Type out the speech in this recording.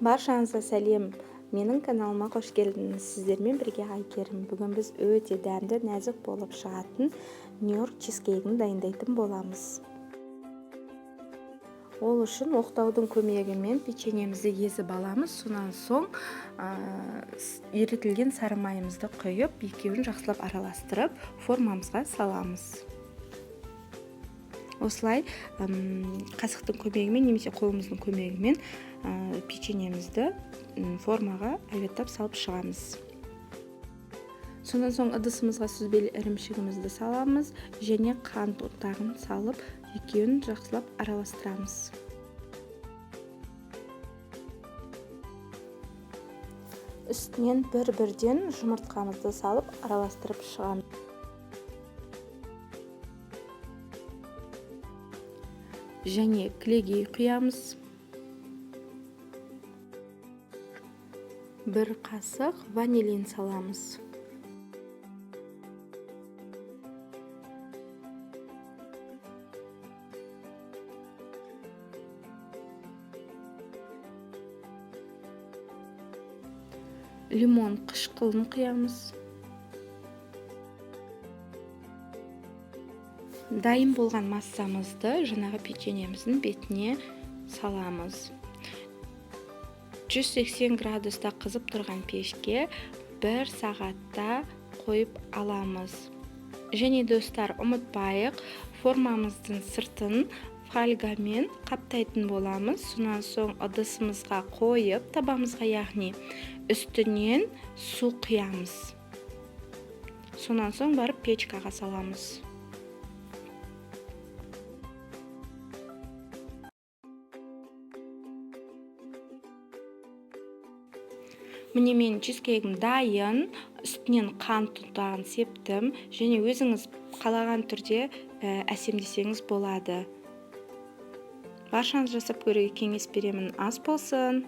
Баршаңызға сәлем! Менің каналыма қош келдіңіз. Сіздермен бірге Айкерім. Бүгін біз өте дәмді, нәзік болып шығатын Нью-Йорк чизкейгін дайындайтын боламыз. Ол үшін оқтаудың көмегімен печеньемізді езіп аламыз. Сонан соң ерітілген сары майымызды құйып, екеуін жақсылап араластырып, формамызға саламыз. Осылай қасықтың көмегімен немесе қолымыздың көмегімен печеньемізді формаға әйбаттап салып шығамыз. Сонан соң ыдысымызға сүзбелі ірімшігімізді саламыз және қант ұнтағын салып, екеуін жақсылап араластырамыз. Үстінен бір-бірден жұмыртқамызды салып араластырып шығамыз. Және кілегей құямыз. 1 қасық ванилин саламыз. Лимон қышқылын құямыз. Дайын болған массамызды жаңағы печеньеміздің бетіне саламыз. 180 градуста қызып тұрған пешке 1 сағатта қойып аламыз. Және достар, ұмытпайық, формамыздың сыртын фольгамен қаптайтын боламыз. Сонан соң ыдысымызға қойып, табамызға, яғни үстінен су құямыз. Сонан соң барып печкаға саламыз. Міне менің чизкейгім дайын, үстінен қант ұнтағын септім және өзіңіз қалаған түрде әсемдесеңіз болады. Баршаңыз жасап көруге кеңес беремін. Ас болсын!